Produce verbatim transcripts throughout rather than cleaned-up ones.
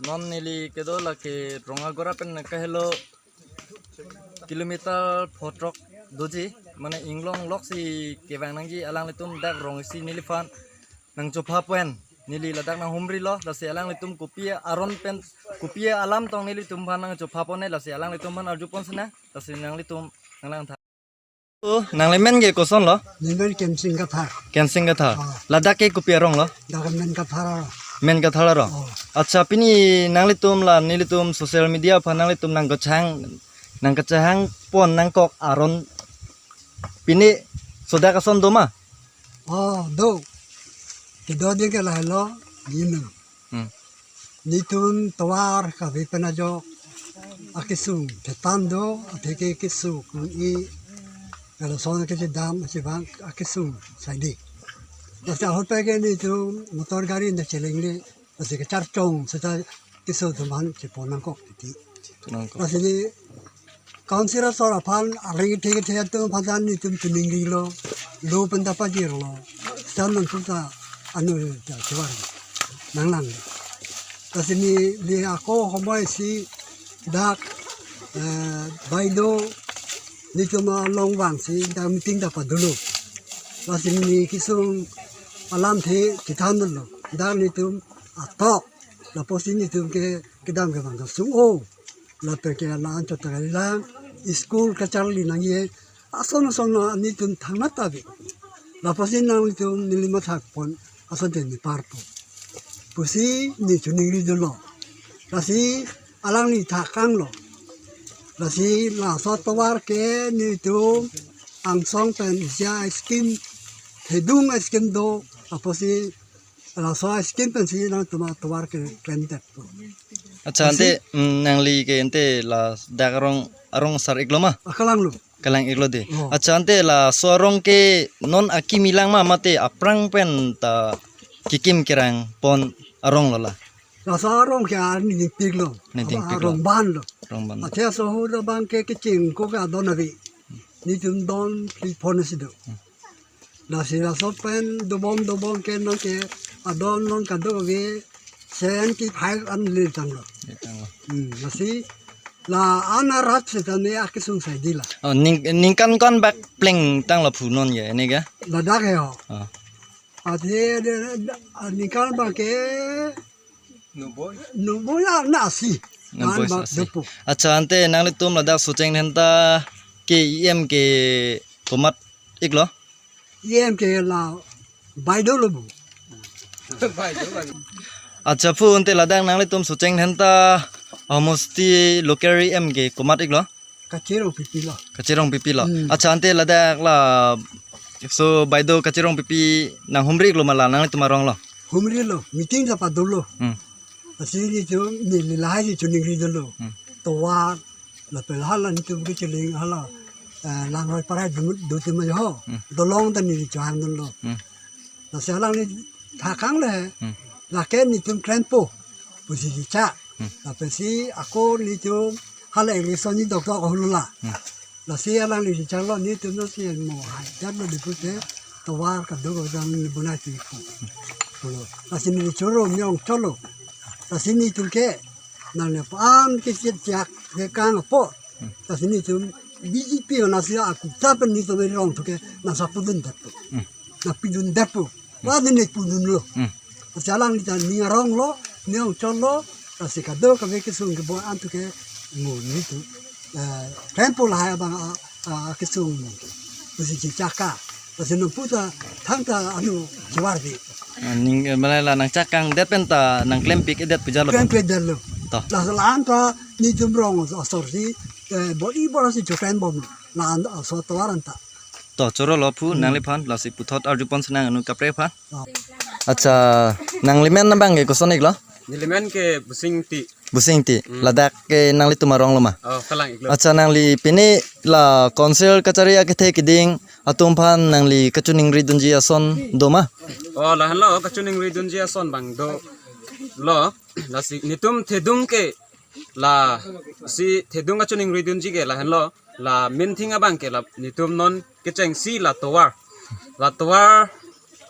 Non neli kedo lake Rong Agora pen kahelo kilometer pho throk doji, mane inglong loksi kevang nangji. Alanglitum dak rong isi neliphan nangchopha pen neli ladak nanghumrilo, lasi alanglitum kopi aron pen, kopi alam tong nelitumphan nangchopha pon ne, lasi alanglitumphan arjupon sina, lasi nanglitum nanglangtha. Oh, nanglimen ke kosonlo? Nemen Kensing Kathar. Kensing Kathar. Oh. Ladak ke kopi aronglo? Dak Men Kathar arong. Men Kathar arong. Oh. Accha, pini nanglitum la nelitum social media aphan nanglitum nangkachehang, nangkachehang pon nangkok aron pini sodak ason doma? Oh, do. Kedo ding ke lahelo, gini. Hmm. Netum tovar kave pen ajok akesung thetan do, atheke kesung kung-i, kalason kechedam, chevang akesung saidi. Lasi ahut pen ke netum motor gari nangchelengle, lasi kecharchong seta keso atum aphan chepon nangkok titi. Nangkok. Lasi ne Council asor aphan areng kethe kethe atum aphan netum chiningrilo, lo pen ta pajirlo. San nangtum ta anu ta chuar nanglang. Lasi neli ako homoi si dak, eh, baino netum along vangsi dak meeting ta padolo. Lasi neli kesung alamthe chethandunlo. Dak netum atok lapusi netum ke kedam kevang ta sung-o. Lapen ke la-an chot ta kali lang, school kacharli nangji ason ason netum thangnat ave. Lapusi nanglitum neli mathak pon ason te ne parpo pusi ne chiningri dunlo. Lasi alangli thakanglo. Lasi laso tovar ke netum angsong pen isi a-scheme, thedung a-scheme do, lapusi laso a-scheme pensi nangtum atovar ke klemdetpo. Accha, ante, mm, nangli ke ante ladak arong, arong sar-iklo ma? Akalanglo. Kalang-iklo de. Oh. Accha, ante laso arong ke non akimi lang ma mate aphrang pen ta kekim kerang pon aronglo la? Laso arong ke arni ningpiklo. Ningpiklo. Arong banlo. Arong ban. Athe laso ahut abang ke kecheng ko ke adon ave. Netum don phli phonsi do. Hmm. Lasi laso pen dobom dobom ke non ke adon non kadokave seventy five an le tanglo. Le tanglo. Hmm, lasi la-an arat seta ne akesung saidi la. Oh, ning, ningkan ko-an bak plengtanglo phu non ke, ne ke? Ladak he ho. Oh. Athe de, de, ningkan bak ke noboi. Noboi a-, na asi. Noboi an bak asi. Dopo. Accha, ante nanglitum ladak Socheng Dhenta ke E M ke komat-iklo? E M ke la baidolo bu. Accha, phu ante ladak nanglitum Socheng Dhenta homosti local E M ke komat-iklo? Kacherong Pipi lo. Kacherong Pipi lo. Hmm. Accha, ante ladak laso baido Kacherong Pipi nanghumri-iklo ma la nanglitum aronglo? Humrilo, meeting ta padolo. Hmm. Lasi netum neli lahai si chiningri dunlo. Hmm. Tovar lapen hala netum kacheleng hala, eh, Langroi Parai dum, duti ma ho. Hmm. Dolong ta neli chehang dunlo. Hmm. Lasi alangli thakang le. Hmm. Lake netum klempo pusi chicha. Hmm. Lapensi ako netum hala election ni doktor ko hulu la. Hmm. Lasi alangli chechaklo, netum non si mo hai jat lo depute tovar kadokave neli bonai ti pu. Pulo. Lasi neli choro miyong cholo. Lasi netum ke nang ne pan ke siat siak ke kang apo. Lasi netum B J P nasi aku ta pen netum rong thu ke nang sapudun dap. Hmm. Nang pidun dap. Wah, ne pudunlo. Hmm. Lasi alangli ta ning aronglo, ning cholo, lasi kadokave kesung keboi an thu ke mo netum, eh, tempo lahai abang a, a, kesung mo. Lasi chichaka. Lasi nang puta thangta anu chiwarvi. Ah, ning, eh, malai la nangchakangdet pen ta nangklempik-edet pu jalo. Klempikdetlo. To. Lasi la-an ta netum rong asor si, eh, bo i bo lasi choklembom. La-an asor tovar anta. To, chorolo phu, hmm, nangliphan, lasi puthot arjupon sinang anu kaprek aphan. Oh. Accha, nanglimen abang ke koson-iklo? Nelimen ke Busing Ingti. Busing Ingti. Hmm. Ladak ke nanglitum aronglo ma? Oh, kalang-iklo. Accha, nangli pini la council kachari akethe keding atum aphan nangli kachiningri dunji ason doma? Oh, lahenlo kachiningri dunji ason abang dolo. Lasi netum thedung ke lasi thedung kachiningri dunji ke lahenlo. La main thing abang ke la netum non kechengsi la tovar. La tovar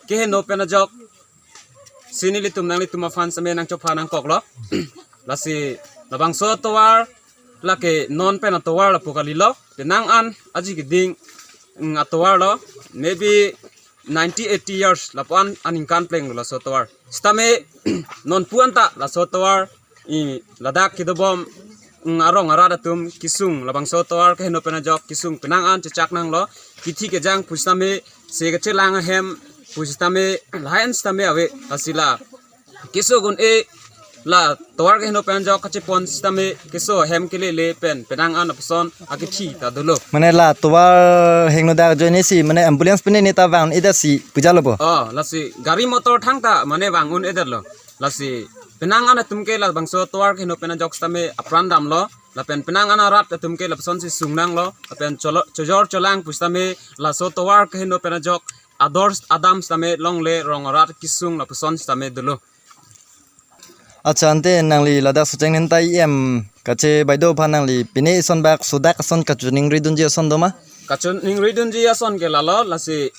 keheno pen ajoksi nelitum nanglitum aphan seme nangchopha nangkoklo. Lasi labangso atovar lake non pen atovar lapu kalilo. Penang an aji keding, mm, atovar lo. Maybe ninety, eighty years lapu-an aningkan plenglo laso atovar. Sitame nonpu anta laso atovar i ladak kedobom, mm, arong arat atum kesung, labangso atovar keheno pen ajok kesung penang an chechak nanglo. Kithi kejang pusitame, se kachelang ahem pusitame, lain sitame ave. Lasi la keso gun-e, la tovar keheno pen ajok kachepon sitame keso ahem kelele pen penang an apuson akithi ta dolo. Mane la tovar hingno dak ajoine si, mane ambulance pen ne ta vang-edet si pu jalo bo. Oh, lasi gari motor thangta mane vang-un-edetlo. Lasi penang an atum ke labangso tovar keheno pen ajok sitame apran damlo. Lapen penang an arat atum ke lapuson si sung nanglo. Lapen cholo-, chojor cholang pusitame laso tovar keheno pen ajok ador adam sitame longle, rong arat kesung lapuson sitame dolo. Accha, ante nangli ladak Socheng Dhenta E M Kache Baideo aphan nangli pine ison bak sodak ason kachiningri dunji ason doma? Kachiningri dunji ason ke lalo, lasi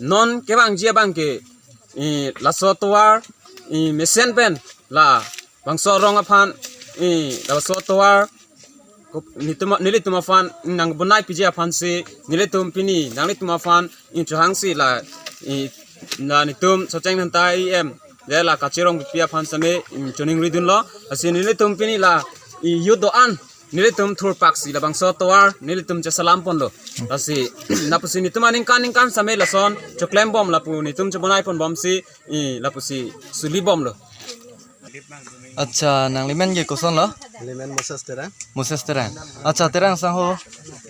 non kevangji abang ke, i, laso tovar, i, mesen pen labangso arong aphan, i, laso tovar, kup-, nitum, nelitum aphan nangbonai piji aphan si, nelitum pini nanglitum aphan, i, chohang si la, i, la nitum Socheng Dhenta E M, de la kachirong pipi aphan sitame, i, chiningri dunlo. Lasi nelitum pini la, i, youth do-an nelitum thurpak si labangso tovar nelitum chesalam ponlo. Lasi lapusi nitum aningkan ningkan sitame lason choklem bom lapu nitum chobonai pon bom si, i, lapusi suli bomlo. Accha, nangli men ke koson lo? Neli men Moses Terang. Moses Terang. Accha, Terang sangho,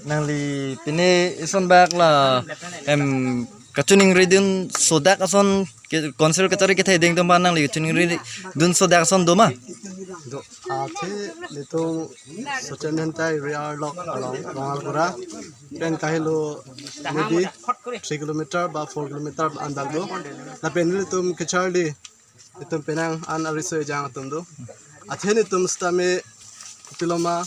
nangli pine ison bak la, em, kachiningri dun sodak ason ke, council kachari ketheding atum aphan nangli kachiningri dun sodak ason doma? Do, athe nelitum Socheng Dhenta area arlo along Rongalpura pen kahelo maybe three kilometer ba four kilometer an dak do. Lapen nelitum kacharli, itum penang an ariso ejang atum do. Athe nelitum sitame kopiloma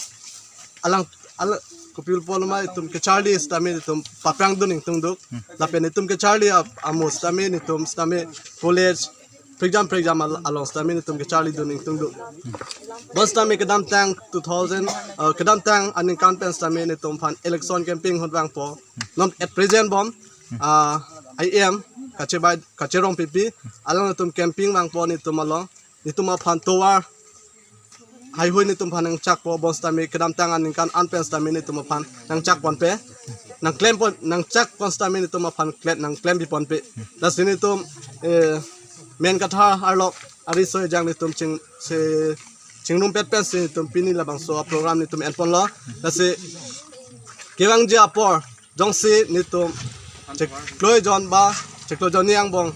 alang, al, kopiloma nelitum kacharli sitame nelitum paprang dun ingtungduk. Lapen nelitum kacharli ap-, amo sitame nelitum sitame college prekjam prekjam al-, along sitame nelitum kacharli dun ingtungduk. Bon sitame kedamtang two thousand, uh, kedamtang aningkan pen sitame nelitum aphan election campaign ahut vangpo. Non at present bom, uh, E M Kache Bai-, Kache Rongpipi along nelitum campaign vangpo nelitum along. Nelitum aphan tovar haihui nelitum aphan nangchakpo, bon sitame kedamtang aningkan an pen sitame nelitum aphan nangchak ponpe. Nangklem pon, nangchak pon sitame nelitum aphan klem, nangklem pi ponpe. Lasi nelitum, eh, Menkathar arlo ariso ejang nelitum ching, se, chingrumpet pen si nelitum pini labangso aprogram nelitum enponlo. Lasi kevangji apor jongsi nelitum chiklo jon ba chiklo jonni angbong,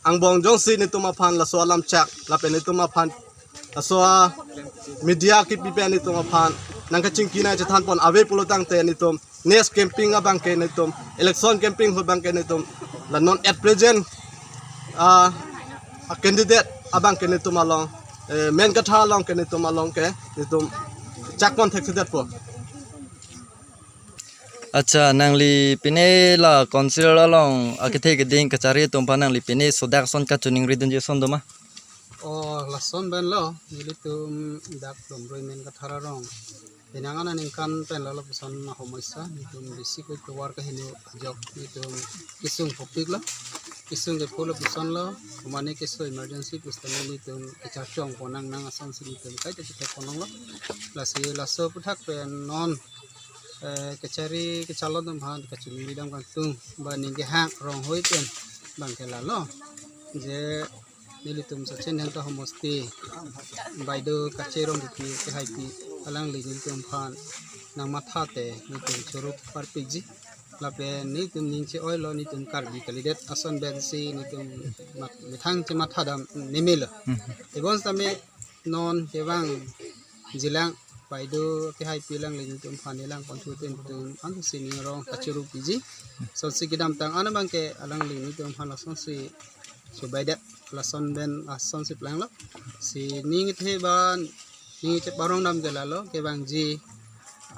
angbong jongsi nelitum aphan laso alam chak, lapen nelitum aphan laso a media kipi pen nelitum aphan nangkachingki nangchethan pon ave pulo tangte nelitum next campaign abang ke nelitum, election campaign ahut abang ke nelitum, la non at present, ah, a candidate abang ke nelitum along, eh, Menkathar along ke nelitum along ke nelitum chak pon thekthedetpo. Accha, nangli pine la council along akethe keding kachari atum aphan nangli pine sodak ason kachiningri dunji ason doma? Oh, lason pen lo, nelitum dak Domrui Menkathar arong. Penang an aningkan pen lo lapuson ahomoi sa, nelitum bisi koi tovar keheno ajok nelitum kesung phopik lo. Kesung ke pulo lapuson lo, kumane keso emergency pusitame nelitum kacharchong pon nang nang ason si nelitum kaita chithek pon longlo. Lasi laso aphuthak pen non, eh, kachari kacharli atum aphan kachiningri dam kangtung, ba ning kehang rong hoi pen abang ke lalo. Je nelitum Socheng Dhenta homosti Baideo Kache Rongpipi kehaipi alangli nelitum aphan nangmatha te nelitum choro parpikji. Lapen nelitum ning che-oilo, nelitum Karbi kalidet ason pen si nelitum mat-, methang chematha dam nemelo. Hmm. Tebon sitame non kevangjilang Baideo kehaipi alangli nelitum aphan nelang ponthu te nelitum ansi ning arong kachoro piji. Sonsi kedamtang an abang ke alangli nelitum aphan lasonsi subai det, lason pen lasonsi planglo. Si ning kethe ba ning cheparong dam ke lalo, kevangji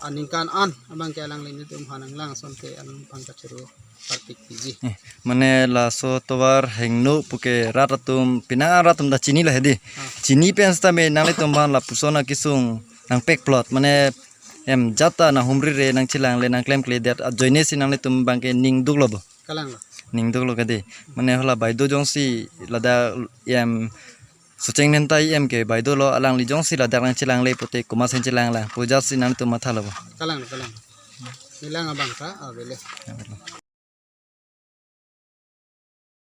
aningkan an abang ke alangli nelitum aphan nanglang ason ke alangphan kachoro parpik piji. Eh, mane laso tovar hingno puke rat atum pina rat atum ta chini la hedi. Ah. Chini pen seta me nanglitum aphan lapuson akesung nangpek plot mane em jat ta nanghumri re nangchelangle nangklemkledet ajoine si nanglitum abang ke ning duklo bo. Kalang lo. Ning duklo kedi. Mane hala baideo jongsi ladak em Socheng Nemtai em ke baideo lo alangli jongsi ladak nangchelangle pote komat si chelanglang pu jat si nanglitum matha lo bo. Kalang lo, kalang lo. Nelang abang ta avele.